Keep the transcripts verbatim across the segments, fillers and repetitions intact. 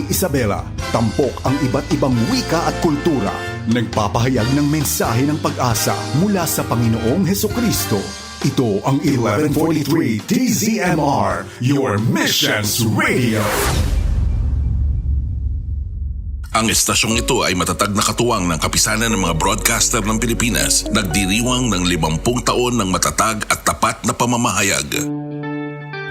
Isabela, tampok ang iba't ibang wika at kultura. Nagpapahayag ng mensahe ng pag-asa mula sa Panginoong Hesukristo. Ito ang eleven forty-three D Z M R, your missions radio. Ang estasyong ito ay matatag na katuwang ng Kapisanan ng mga Broadcaster ng Pilipinas, nagdiriwang ng limampung taon ng matatag at tapat na pamamahayag.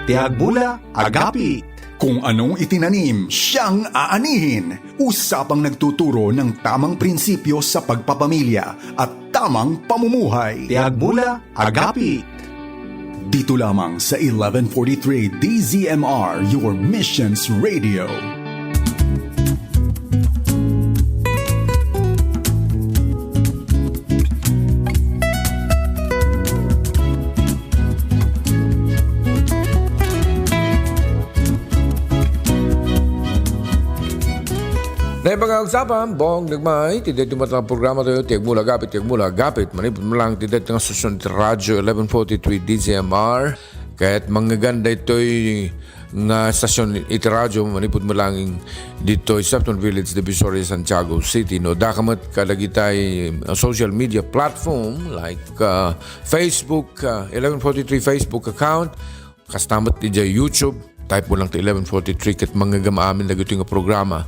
Ti agbula, agapit. Kung anong itinanim, siyang aanihin. Usapang nagtuturo ng tamang prinsipyo sa pagpapamilya at tamang pamumuhay. Ti agbula, agapit. Dito lamang sa eleven forty-three D Z M R, your missions radio. Daytoy nga agsapa, Bong Dagmay, ti daytoy met nga programa tayo, ti Agmula Agapit, ti Agmula Agapit, manipud met lang ti daytoy nga stasyon ti Radyo eleven forty-three D Z M R, ket mangngeganda daytoy nga stasyon iti radyo, manipud met lang ditoy Septon Village, Divisoria, Santiago City. No, dakamet kadagitay, uh, social media platform like, uh, Facebook, uh, eleven forty-three Facebook account, kasta met idiay YouTube, type mo lang ti eleven forty-three ket mangngegam amin dagitoy nga programa.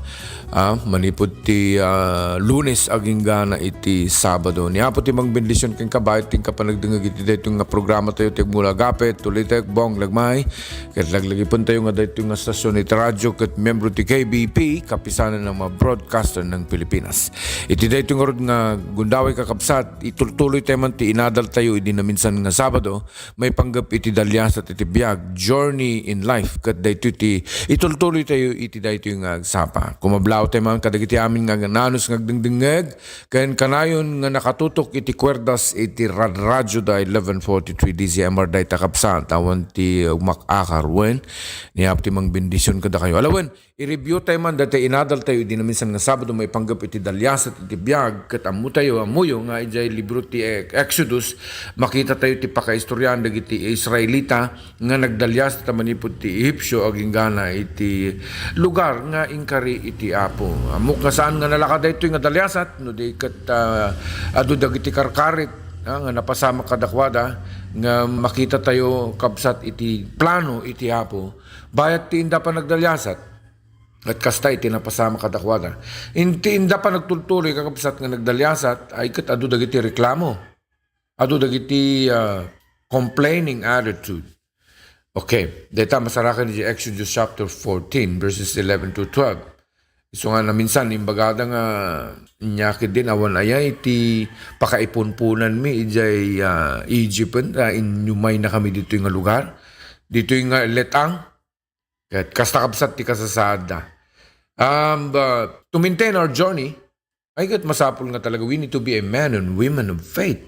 Ah, manipud ti, ah, Lunes agingga na iti Sabado. Ni Apo ti mangbendision kenka, bayat ti inka panagdengngeg iti daytoy nga programa tayo, ti Agmula Agapit, tuloy tayo, Bong Lagmay. Ket laglagipen tayo nga daytoy nga stasyon iti radyo ket membro ti K B P, Kapisanan ng mga Broadcaster ng Pilipinas. Iti daytoy ngarud nga gundaway, kakabsat, itultuloy tayo man ti inadal tayo idi naminsan nga Sabado, maipanggep iti daliasat iti biag, journey in life, ket daytoy ti itultuloy tayo iti daytoy nga agsapa. Kumablaw tayo man kadagiti amin nga agnanus nga agdengdengngeg, ken kanayon nga nakatutok iti kuerdas iti rad-, radyo da eleven forty-three D Z M R dayta, kabsat, awan ti umak-akar wen ni Apo ti mangbendision kadakayo. Alawen, I-review tayo man dayta inadal tayo idi naminsan nga Sabado maipanggep iti daliasat iti biag, ket ammo tayo, ammoyo nga idiay libro ti E-, Exodus, makita tayo ti pakaistoriaan dagiti Israelita nga nagdaliasat manipud ti Ehipsio agingga na iti lugar nga inkari iti Apo. Ammok nga saan nga nalaka daytoy nga daliasat, no di ket, ah, adu dagiti karkarit, ah, nga napasamak kadakuada, nga makita tayo, kabsat, iti plano iti Apo. Bayat ti inda panagdaliasat, ket kasta iti napasamak kadakuada. Inti inda panagtultuloy, kakabsat, nga nagdaliasat, ay ket adu dagiti reklamo. Adu dagiti, ah, complaining attitude. Okay, dayta masaraken iti Exodus chapter fourteen, verses eleven to twelve. Isu nga naminsan, imbagada nga, "Nia ketdin, awan aya iti pakaipunpunanmi idiay, ah, Egypt, ah, inyumaynakami ditoy nga lugar, ditoy nga letang." Ket kasta, kabsat, ti kasasaadda. Um, but to maintain our journey, ay ket masapul nga talaga we need to be a man and women of faith.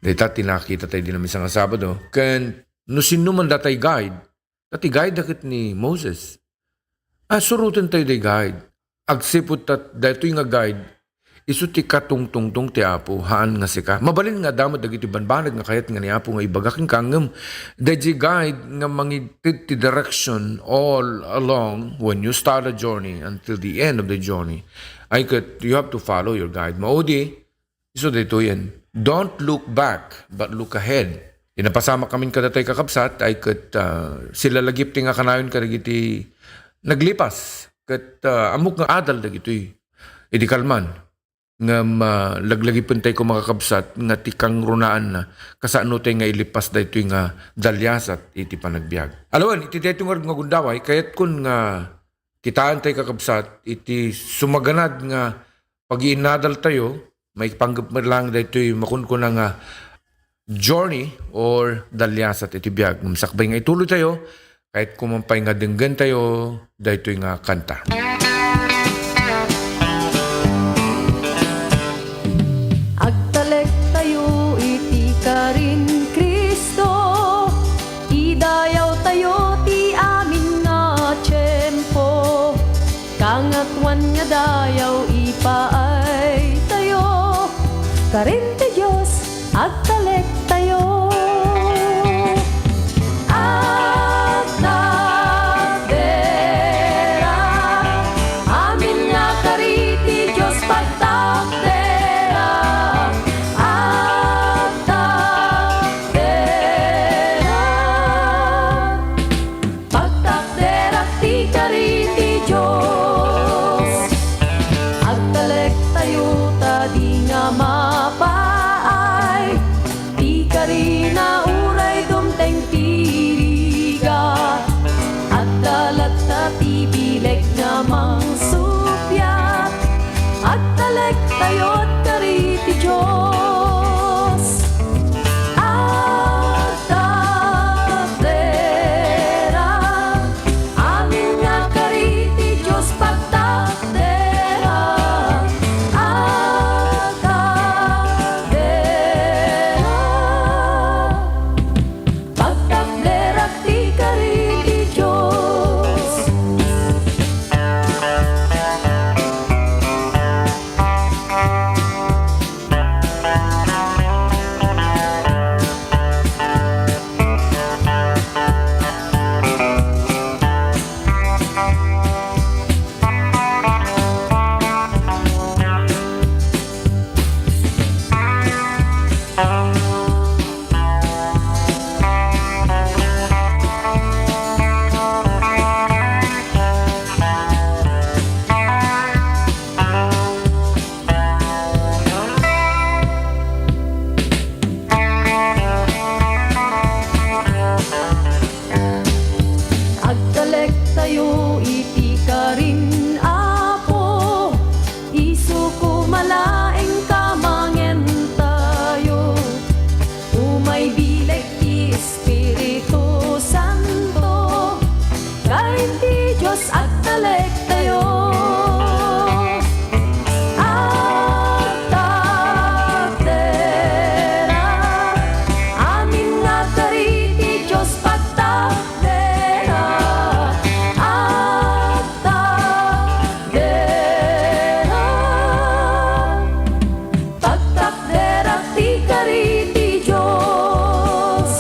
Dayta ti nakita tayo idi naminsan nga Sabado. Ken no sinno man datay guide, ta ti guide da ket ni Moses. Ah, suroten tayo day guide. Agsipud ta daytoy nga guide, isu ti katungtungtong ti Apo, haan nga sika. Mabalin nga adda met dagiti banbanag nga kayat nga ni Apo nga ibaga kenka, ngem daydiay guide nga mangited ti direction all along when you start a journey until the end of the journey. Ay ket, you have to follow your guide. Maudi, isu daytoyen, "Don't look back, but look ahead." Ti napasamak amin kadatay, kakabsat, ay ket, ah, silalagip ti nga kanayon kadagiti naglipas. Ket, ah, ammok nga adal dagitoy idi kalman. Ngem, ah, laglagipen tayo, makakabsat, nga ti kangrunaanna, kasano tayo nga ilipas daytoy nga daliasat iti panagbiag. Alawen, iti daytoy nga, nga gundaway, kayatkon nga kitaen tayo, kakabsat, iti sumaganad nga pagiinadal tayo, maipanggep met lang daytoy makunkuna nga journey or daliasat iti biag. Ngem sakbay nga ituloy tayo, kayatko man pay nga denggen tayo daytoy nga kanta. Agtalek tayo iti karin Cristo, idayaw tayo ti amin nga tiempo. Kangatoan nga dayaw ipaay tayo, karin ti Dios agtalek tayo. Agtalek dira, Dios. Agtalektayo ta di nga mapaay ti karina uray dumteng ti rigat. Adda latta ti bileg nga mangsuppiat. Agtalektayo kari ti Dios. Agtakdera. Amin nga kari ti Dios pagtakdera, agtakdera. Pagtakderak ti kari ti Dios. Agtalektayo iti karin, Apo, isu koma laeng kamangentayo. Umay bileg ti Espiritu Santo, karin ti Dios agtalektayo. Agtakdera, amin nga kari ti Dios pagtakdera. Agtakdera. Pagtakderak ti kari ti Dios.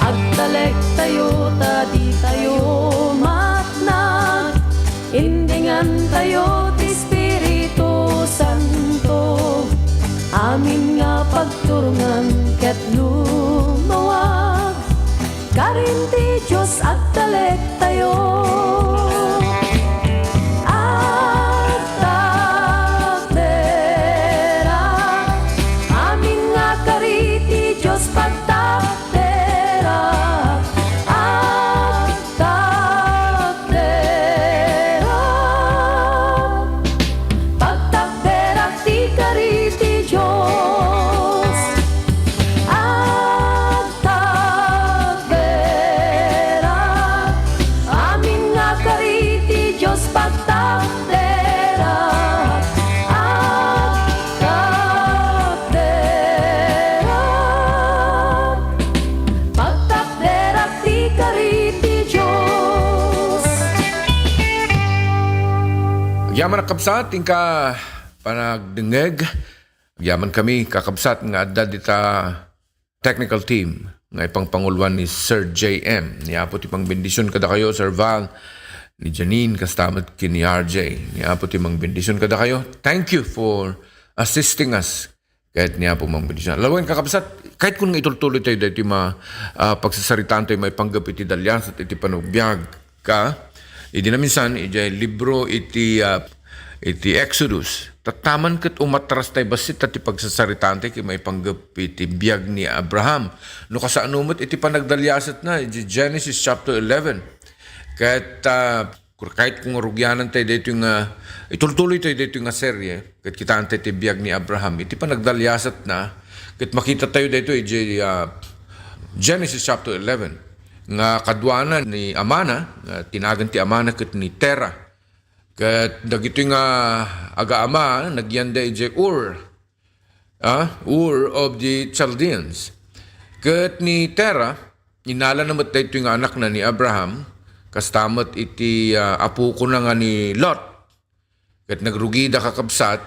Agtalektayo ta ditayo matnag. Indingantayo ti Espiritu Santo. Amin nga pagturongan ket lumawag. Karin ti Dios agtalektayo. Agtakdera. Amin nga kari ti Dios pagtakdera. Agtakdera. Pagtakderak ti kari ti Dios. Agtakderak. Amin nga kari ti Dios pagtakderak. Agtakderak. Pagtakderak ti kari ti Dios. Agyaman a kabsat, inka panagdengngeg. Agyaman kami, kakabsat, nga adda dita technical team nga ipangpanguloan ni Sir J M. Ni Apo ti pangbendision kadakayo, Sir Val, ni Janine, kasta met ken ni R J. Ni Apo ti mangbendision kadakayo. Thank you for assisting us. Ket ni Apo mangbendision. Lawen, kakabsat, ket kun nga itultuloy tayo daytoy ma-, ah, pagsasaritaan tayo maipanggep iti daliasat iti panagbiag. Ka, idi naminsan, idiay libro iti, ah, iti Exodus. Tattaman ket umatras tay bassit ta ti pagsasaritaan tayo ket maipanggep iti biag ni Abraham. No kasano met iti panagdaliasatna, iti Genesis chapter eleven. Ket, ah, ket kun nga rugianan tayo daytoy nga, itultuloy tayo daytoy nga serye, ket kitaan tayo ti biag ni Abraham. Iti panagdaliasatna, ket makita tayo daytoy iti, ah, Genesis chapter eleven. Nga kaduana ni amana, nga tinagan ti amana ket ni Tera. Ket dagitoy nga agaama, nagyanda idiay Ur, ah, Ur of the Chaldeans. Ket ni Tera, innalana met daytoy nga anakna ni Abraham, kasta met iti, ah, apokona nga ni Lot. Ket nagrugida, kakabsat,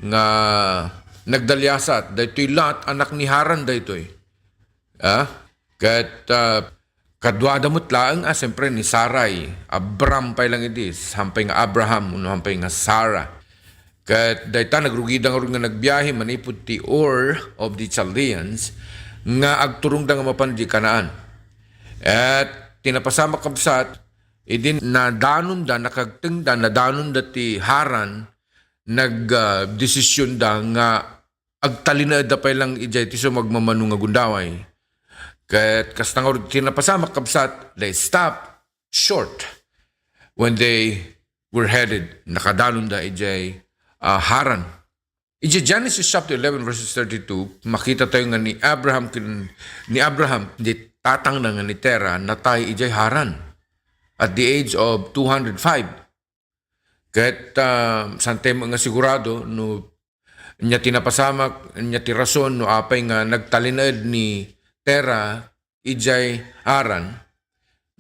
nga nagdaliasat. Daytoy Lot, anak ni Haran daytoy. Ah? Ket, ah, kaduada met laeng, ah, siyempre, ni Sarai. Abram pay lang idi, hampay nga Abraham, wenno hampay nga Sara. Ket dayta, nagrugida ngarud nga nagbiahe manipud ti Ur of the Chaldeans, nga agturongda nga mapan di Canaan. Et ti napasamak, kabsat, Idi nadanonda, nakagtengda, nadanonda ti Haran, nag, ah, desisyonda nga agtalinaedda pay lang idiay ti sumagmamano nga gundaway. Ket kasta ngarud ti napasamak, kabsat, they stop short when they were headed. Nakadanonda idiay, ah, Haran. Idiay Genesis chapter eleven, verses thirty-two, makita tayo nga ni Abraham ken, ni Abraham, ni tatangna nga ni Terah, natay idiay Haran at the age of two hundred five. Ket, ah, saan tayo nga sigurado no ania ti napasamak, ania ti rason no apay nga nagtalinaed ni Terah idiay Haran,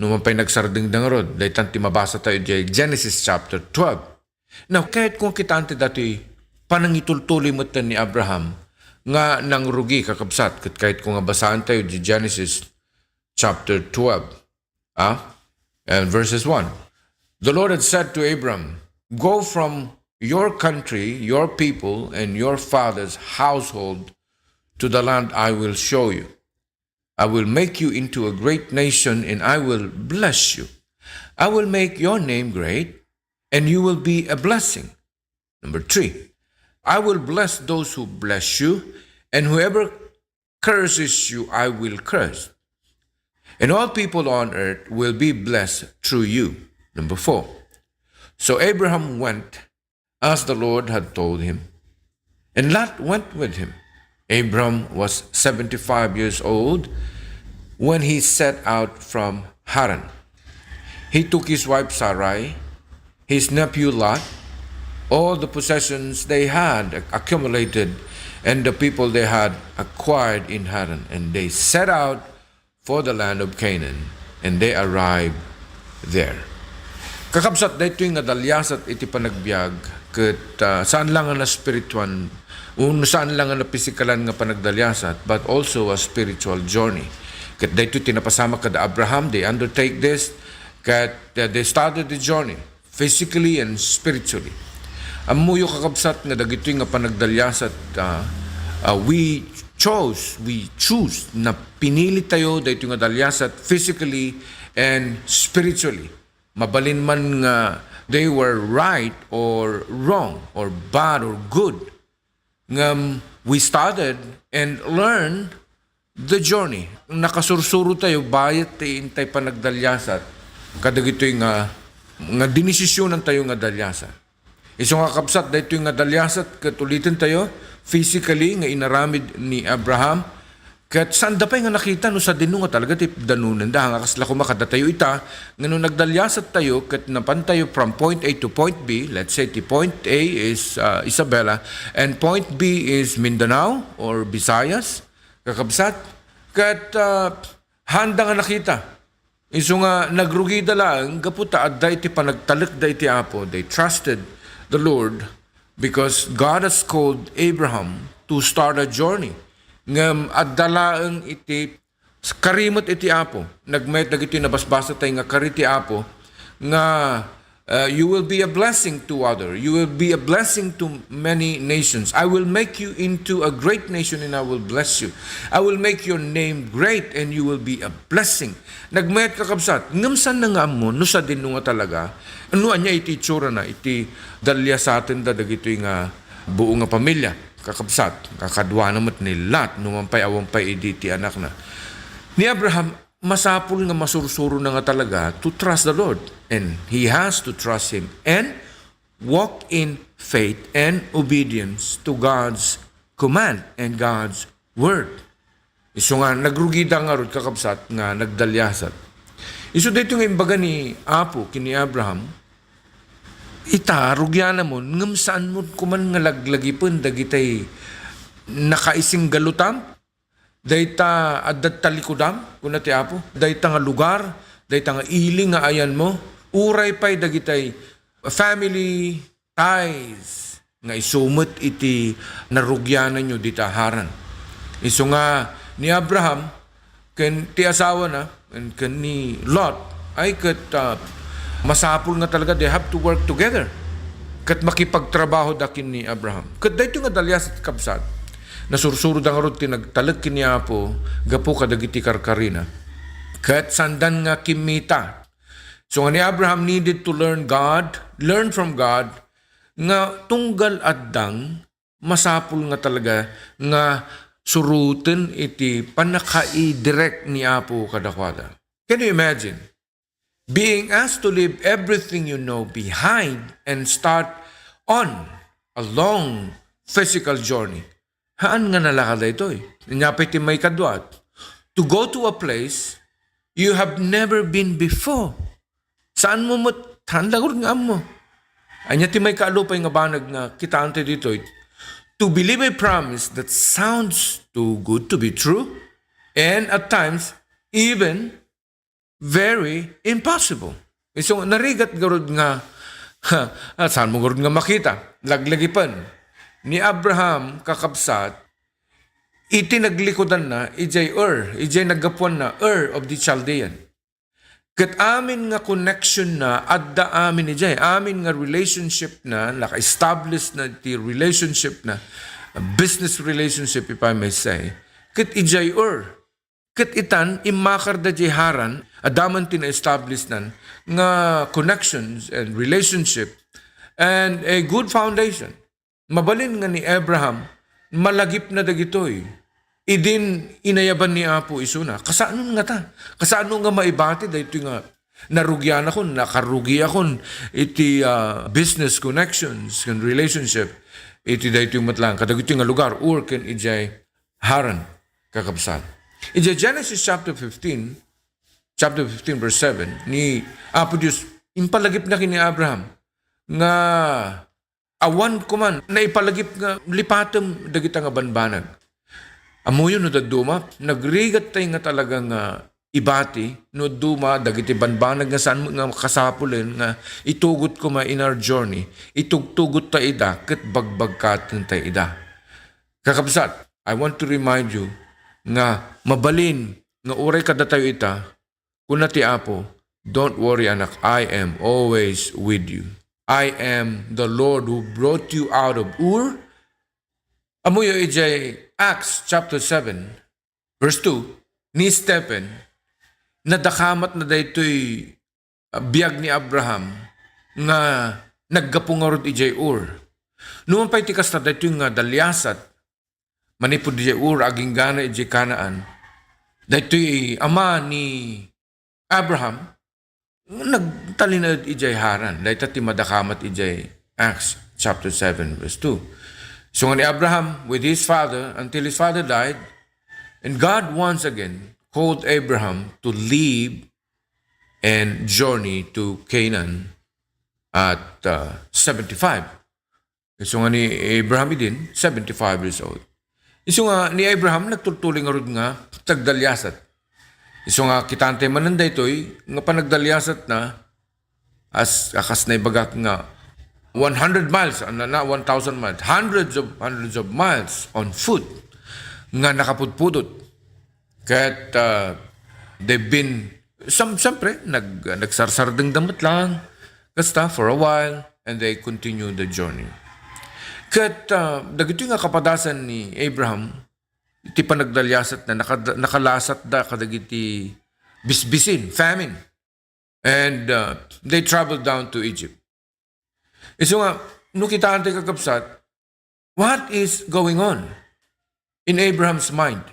no man pay nagsardengda ngarud, daytan ti mabasa tayo idiay Genesis chapter twelve. Now, kayatko nga kitaan ti datoy panangitultuloy metten ni Abraham nga nangrugi, kakabsat, ket kayatko nga basaan tayo idiay Genesis chapter twelve. Ah? And verses one. The Lord had said to Abram, "Go from your country, your people, and your father's household to the land I will show you. I will make you into a great nation, and I will bless you. I will make your name great, and you will be a blessing." Number three, "I will bless those who bless you, and whoever curses you, I will curse. And all people on earth will be blessed through you." Number four. So Abraham went as the Lord had told him, and Lot went with him. Abram was seventy-five years old when he set out from Haran. He took his wife Sarai, his nephew Lot, all the possessions they had accumulated, and the people they had acquired in Haran, and they set out for the land of Canaan, and they arrived there. Kakabsat, daytoy nga daliasat iti panagbiag, ket, ah, saan lang nga spiritual, un saan lang nga pisikalan nga panagdaliasat, but also a spiritual journey. Ket daytoy ti napasamak kada Abraham, they undertake this, ket, ah, they started the journey physically and spiritually. Ammoyo, kakabsat, nga dagitoy nga panagdaliasat, ah, ah, we chose, we choose, na pinili tayo daytoy nga daliasat physically and spiritually. Mabalin man nga they were right or wrong or bad or good, ngem we started and learned the journey. Nakasursuro tayo bayat ti intay panagdaliasat kadagitoy nga, nga dinisisyonan tayo nga daliasat. Isu nga, kabsat, daytoy nga daliasat ket uliten tayo, physically nga inaramid ni Abraham, ket saanda pay nga nakita no sadino nga talaga ti danonenda, nga kasla koma kadatayo ita, nga no nagdaliasat tayo ket napan tayo from point A to point B, let's say ti point A is, uh, Isabela, and point B is Mindanao or Visayas, kakabsat, ket, uh, haanda nga nakita. Isu nga nagrugida laeng gapu ta adda iti panagtalekda iti Apo. They trusted the Lord because God has called Abraham to start a journey. Ngem adda laeng iti kari met iti Apo. Nagmayat dagiti nabasbasa tay nga kari ti Apo nga, uh, "You will be a blessing to other. You will be a blessing to many nations. I will make you into a great nation and I will bless you. I will make your name great and you will be a blessing." Nagmayat, kakabsat, ngem saan nga ammo no sadino nga talaga, no ania iti itsurana, iti daliasatenda dagitoy nga buo nga pamilya, kakabsat, kakaduana met ni Lot, no man pay awan pay idi ti anakna. Ni Abraham, masapul nga masursurona nga talaga to trust the Lord. And he has to trust Him and walk in faith and obedience to God's command and God's word. Isu nga, nagrugida ngarud, kakabsat, nga nagdaliasat. Isu daytoy nga imbaga ni Apo ken ni Abraham, "Ita, rugianamon, ngem saanmon koman nga laglagipen dagitay nakaisinggalutam? Dayta adda talikudam," kuna ti Apo, "dayta nga lugar, dayta nga ili nga ayanmo, uray pay dagitay family ties nga isu met iti narugiananyo dita Haran." Isu nga ni Abraham ken ti asawana, ken, ken ni Lot, ay ket, ah, masapul nga talaga they have to work together. Ket makipagtrabaho da ken ni Abraham. Ket daytoy nga daliasat, kabsat, nasursuro da ngarud ti nagtalek ken ni Apo gapu kadagiti karkarina. Ket saandan nga kimmita So nga ni Abraham needed to learn God, learn from God, nga tunggal addang, masapul nga talaga nga suroten iti pannakaidirek ni Apo kadakuada. Can you imagine being asked to leave everything you know behind and start on a long physical journey? Haan nga nalaka daytoy. Ania pay ti maikadua? To go to a place you have never been before. Saan mo met, haan la gud nga ammo. Ania ti maikaalu pay nga banag nga kitaentayo ditoy? To believe a promise that sounds too good to be true, and at times, even very impossible. Isu nga narigat garud nga, ha, ah, saan mo garud nga makita? Laglagipen. Ni Abraham, kakabsat, iti naglikudanna, ijay Ur, ijay naggapuanna, Ur of the Chaldean. Ket amin nga connection na, adda amin ijay, amin nga relationship na, naka-establish na ti relationship na, business relationship, if I may say, ket ijay Ur. Ket itan, immakarda jay Haran, adda man ti na-establish nan nga connections and relationship and a good foundation. Mabalin nga ni Abraham, malagipna dagitoy. Idin inayaban ni Apo isuna. Kasano nga ta? Kasano nga maibati daytoy nga narugianakon, nakarugiakon iti, ah, business connections and relationship iti daytoy met lang kadagitoy nga lugar, Ur ken ijay Haran, kakabsat. Iti Genesis chapter fifteen, chapter fifteen, verse seven, ni Apo Dios impalagipna ken ni Abraham nga awan koman naipalagip nga lipatem dagita nga banbanag. Ammoyo no dadduma, nagrigat tay nga talaga nga ibati no dadduma dagiti banbanag nga saan met nga kasapulen nga itugot koma in our journey, itugtugot ta ida ket bagbagkaten tay ida. Kakabsat, I want to remind you nga mabalin nga uray kadatayo ita, kuna ti Apo, "Don't worry, anak, I am always with you. I am the Lord who brought you out of Ur." Ammoyo ijay Acts chapter seven, verse two, ni Stephen, nadakamatna daytoy ah, biag ni Abraham nga naggapu ngarud idiay Ur. Numan pay ti kasta, daytoy nga daliasat manipud idiay Ur, aginggana idiay Canaan. Daytoy ama ni Abraham, nagtalinaed idiay Haran. Dayta ti madakamat idiay Acts chapter seven, verse two. So nga ni Abraham with his father until his father died, and God once again called Abraham to leave and journey to Canaan at, uh, seventy-five. Isu nga ni Abraham idin, seventy-five years old. Isu nga ni Abraham, nagtultuloy ngarud nga tagdaliasat. Isu nga, kitantay manen daytoy, nga panagdaliasat na, as, akas na ibagak nga, one hundred miles, ano na, one thousand miles, hundreds of, hundreds of miles on foot, nga nakapudpudot. Ket, ah, they've been, sem-, siyempre, nag-, nagsarsardengda met lang, kasta, for a while, and they continue the journey. Ket, ah, dagitoy nga kapadasan ni Abraham, iti panagdaliasat na, nakada-, nakalasat da kadagiti bisbisin, famine. And, uh, they traveled down to Egypt. Isu nga, no kitaan ti kakabsat, what is going on in Abraham's mind?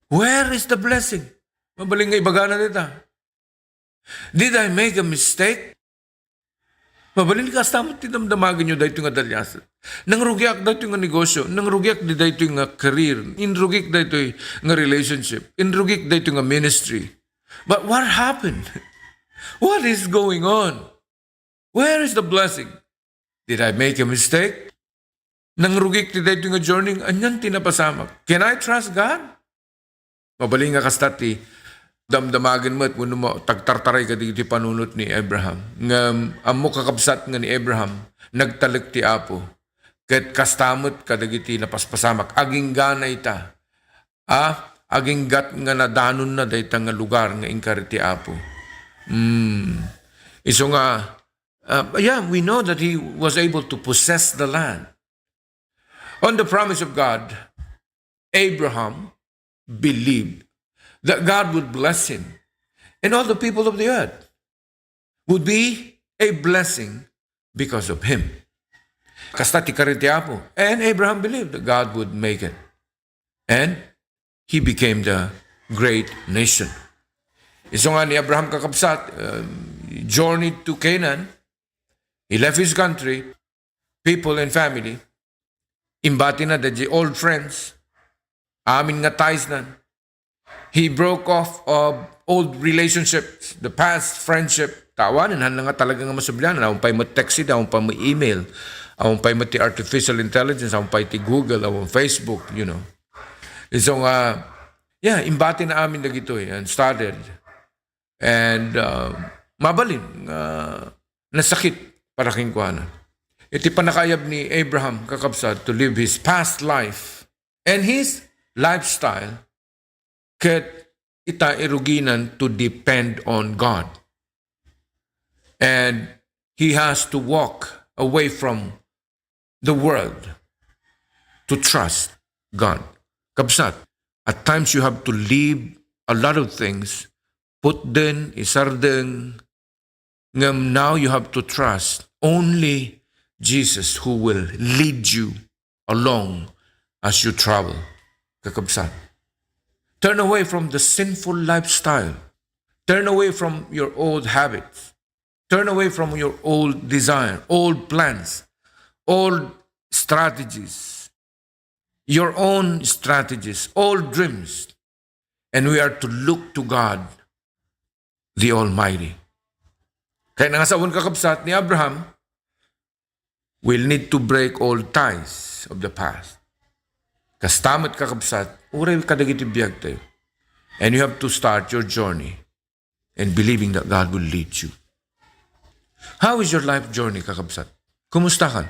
Where is the blessing? Mabalin nga ibagana dita. Did I make a mistake? Mabalin kasta met ti damdamagenyo daytoy nga daliasat. Nangrugiak daytoy nga negosyo, nangrugiak di daytoy nga career, inrugik daytoy nga relationship, inrugik daytoy nga ministry. But what happened? What is going on? Where is the blessing? Did I make a mistake? Nangrugik ti daytoy nga journey, anian ti napasamak? Can I trust God? Mabalin nga kasta ti damdamagen met wenno ma-, tagtartaray kadagiti panunot ni Abraham. Ngem ammo, kakabsat, nga ni Abraham, nagtalek ti Apo. Ket kasta met kadagiti napaspasamak. Aginggana ita. Ah, aginggat nga nadanonna dayta nga lugar nga inkari ti Apo. Hmm. Isu nga, uh, yeah, we know that he was able to possess the land. On the promise of God, Abraham believed that God would bless him and all the people of the earth. would be a blessing because of him. Kasta ti kari ti Apo. And Abraham believed that God would make it. And he became the great nation. Isu nga ni Abraham, kakabsat, um, journeyed to Canaan. He left his country, people, and family. Imbati na the old friends. Amin nga ties nan. He broke off of old relationships, the past friendship. Tawanen, han nga talaga nga masublian. Awan pay met texting, awan pay met email, awan pay met ti artificial intelligence, awan pay ti Google, awan Facebook, you know. So nga, yeah, imbati na amin dagitoy and started. And uh, mabalin nga nasakit para kenkuana. Iti pannakaayab ni Abraham, kakabsat, to live his past life and his lifestyle, ket ita iruginan to depend on God. And he has to walk away from the world to trust God. Kabsat, at times you have to leave a lot of things, putden, isardeng, ngem now you have to trust only Jesus who will lead you along as you travel. Kakabsat, turn away from the sinful lifestyle. Turn away from your old habits. Turn away from your old desire, old plans, old strategies, your own strategies, old dreams. And we are to look to God, the Almighty. Kaya nangasawan, kakabsat, ni Abraham, we'll need to break all ties of the past. Kasta met, kakabsat, uray kadagiti biag tayo. And you have to start your journey and believing that God will lead you. How is your life journey, kakabsat? Kumusta ka?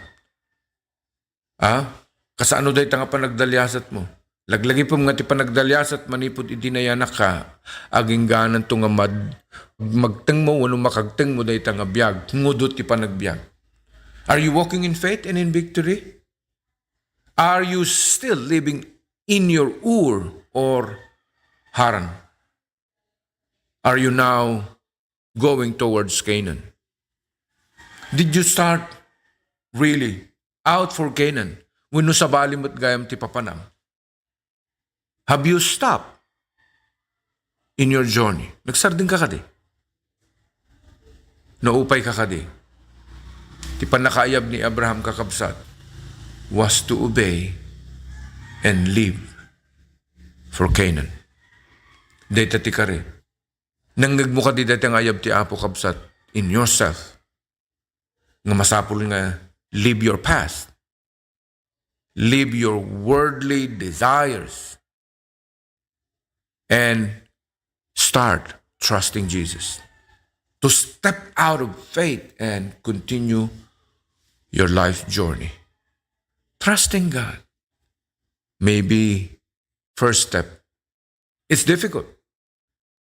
Ah? Kasano dayta nga panagdaliasat mo? Laglagipem nga ti panagdaliasat manipud idi nayanak ka, aginggananto nga mad-, magtengmo wenno makagtengmo dayta nga biag, ngudot ti panagbiag. Are you walking in faith and in victory? Are you still living in your Ur or Haran? Are you now going towards Canaan? Did you start really out for Canaan? Wenno sabali met gayam ti papanam? Have you stopped in your journey? Nagsardeng ka kadi? Naupay ka kadi? Ti pannakaayab ni Abraham, kakabsat, was to obey and leave for Canaan. Dayta ti kari. Nangngegmo kadi dayta nga ayab ti Apo, kabsat, in yourself, nga masapul nga leave your past, leave your worldly desires, and start trusting Jesus. To step out of faith and continue your life journey. Trusting God. Maybe first step. It's difficult.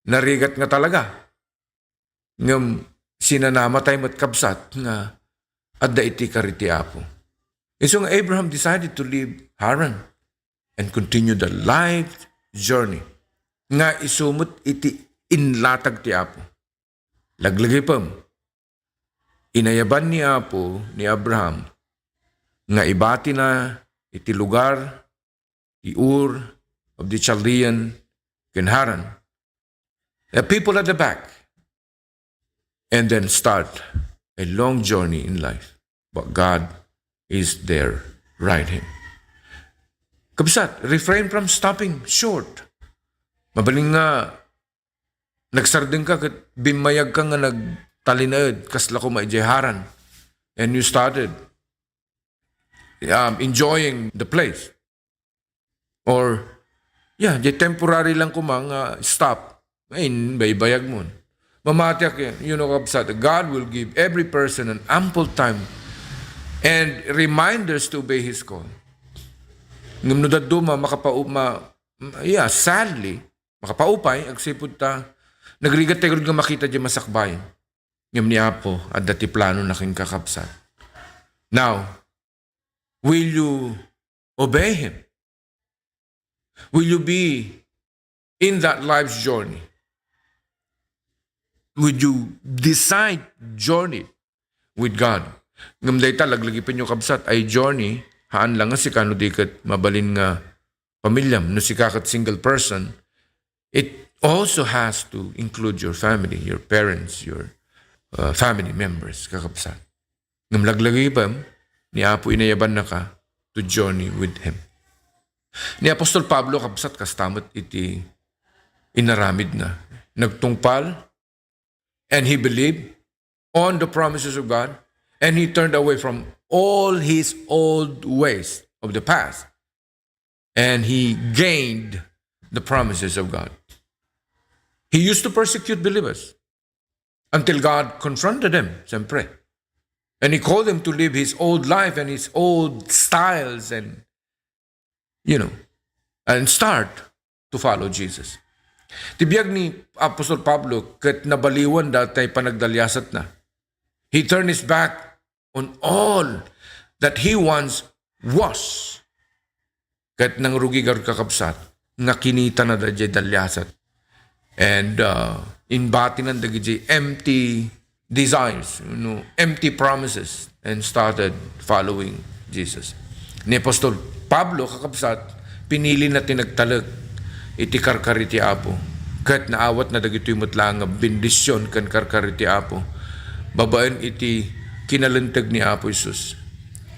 Narigat nga talaga. Ngem sinanama tayo met, kabsat, nga adda iti kari ti Apo. Isu nga Abraham decided to leave Haran and continue the life journey nga isu met iti inlatag ti Apo. Laglagipem, inayaban ni Apo ni Abraham nga ibatina iti lugar ti Ur of the Chaldean ken Haran, the people at the back, and then start a long journey in life. But God is there, right hand. Kabsat, refrain from stopping short. Mabalin nga nagsardeng ka ket bimmayag ka nga nagtalinaed, kasla koma idiay Haran. And you started, um, enjoying the place. Or, yeah, di temporary lang koma nga stop. Ay, baybayag mo. Mamatiak, you know, kabsat, God will give every person an ample time and reminders to obey His call. Ngem no dadduma, makapau-, ma-, yeah, sadly, makapaupay, agsipud ta, nagrigat tayo nga makita di masakbayan. Ngem ni Apo, adda ti plano na ken kakabsat. Now, will you obey Him? Will you be in that life's journey? would you decide journey with God? Ngem dayta, laglagipenyo, kabsat, a journey, haan lang nga sika no di ket mabalin nga pamilyam, no sika ket single person, it also has to include your family, your parents, your, uh, family members, kakabsat. Ngem laglagipem, ni Apo inayabannaka to journey with Him. Ni Apostol Pablo, kabsat, kasta met iti inaramidna. Nagtungpal, and he believed on the promises of God, and he turned away from all his old ways of the past, and he gained the promises of God. He used to persecute believers until God confronted him, siyempre. And he called them to leave his old life and his old styles and, you know, and start to follow Jesus. Ti biag ni Apostol Pablo ket nabaliwan dayta panagdaliasatna. He turned his back on all that he once was. Ket nangrugi garud, kakabsat, nga kinitana daydiay daliasat. And, uh, inbatinan dagiti empty desires, you know, empty promises, and started following Jesus. Ni Apostol Pablo, kakabsat, pinilina ti nagtalek iti karkari ti Apo. Ket naawatna dagitoy met laeng nga bendision ken karkari ti Apo babaen iti kinalinteg ni Apo Jesus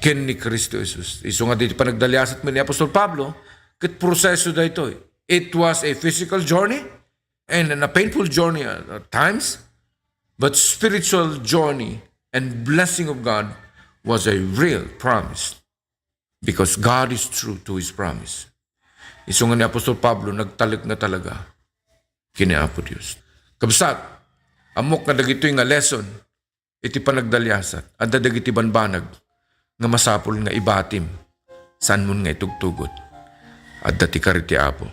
ken ni Cristo Jesus. Isu nga daytoy panagdaliasat met ni Apostol Pablo, ket proseso daytoy. It was a physical journey and a painful journey at, at times, but spiritual journey and blessing of God was a real promise because God is true to His promise. Isu nga ni Apostol Pablo, nagtalek nga talaga ken ni Apo Dios. Kabsat, ammok nga dagitoy nga lesson iti panagdaliasat, adda dagiti banbanag nga masapul nga ibatim, saanmon nga itugtugot. Adda ti kari ti Apo.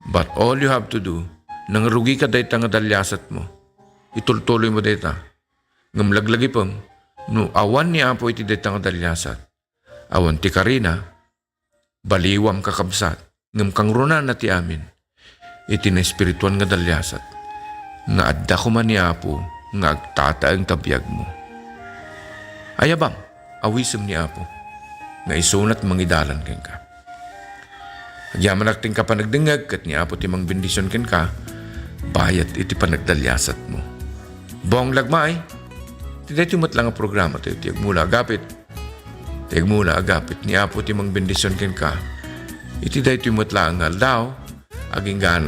But all you have to do, nangrugika dayta nga daliasatmo, itultuloymo dayta. Ngem laglagipem, no awan ni Apo iti dayta nga daliasat, awan ti karina, baliwam, kakabsat, ngem kangrunana ti amin iti naespirituan nga daliasat nga adda koma ni Apo nga agtataeng ta biagmo. Ayabam, awisem ni Apo nga isuna ti mangidalan kenka. Agyamanak ti inka panagdengngeg ket ni Apo ti mangbendision kenka bayat iti panagdaliasatmo. Bong lagmay, ti daytoy met la nga programa ti, ti Agmula Agapit. Ti Agmula Agapit, ni Apo ti mangbendision kenka iti daytoy met laeng nga aldaw, agingga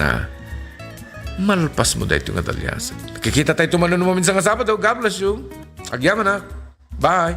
malpasmo daytoy nga daliasat. Kikita tayo tumanon mo minsan nga Sabado. God bless you. Agyamanak. Bye.